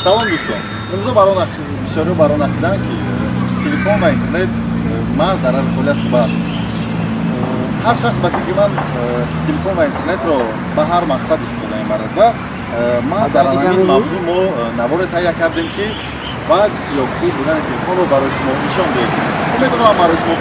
Салом, дӯстон. Имрӯзо бисёриҳо бар он ақидаанд, ки телефон ва интернет ман зарари холӣ аст, хуб аст. Ҳар шахс, ба фикри ман, телефон ва интернетро ба ҳар мақсад истифода мебарад ва маҳз дар ҳамин мавзӯъ мо наворе таҳия кардем, ки бад ё хуб будани телефонро барои шумо нишон диҳем. Умедворам, барои шумо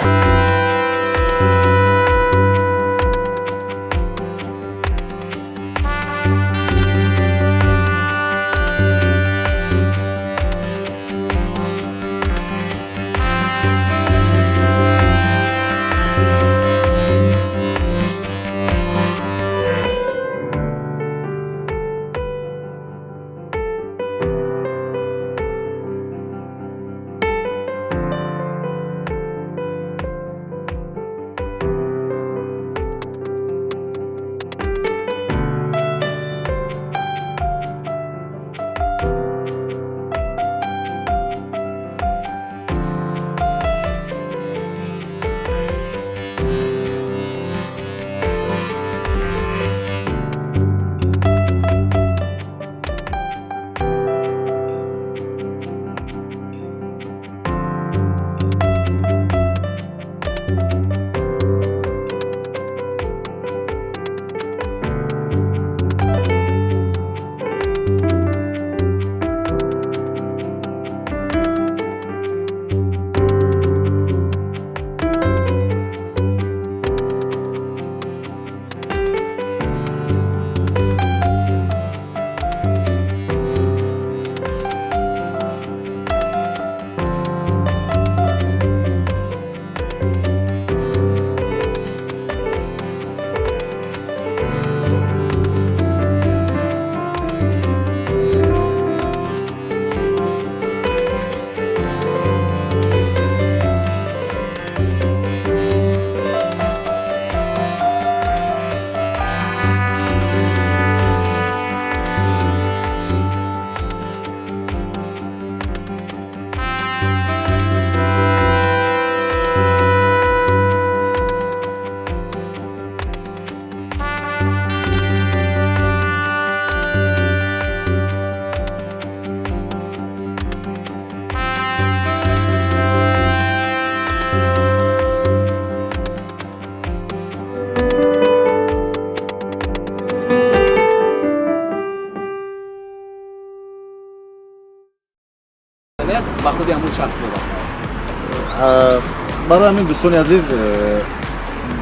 Ба худи ҳамун шахс вобаста аст. Барои ҳамин, дӯстони азиз,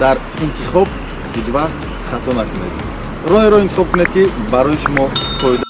дар интихоб ҳеҷ вақт хато накунед. Роҳеро интихоб кунед, ки барои шумо фоида.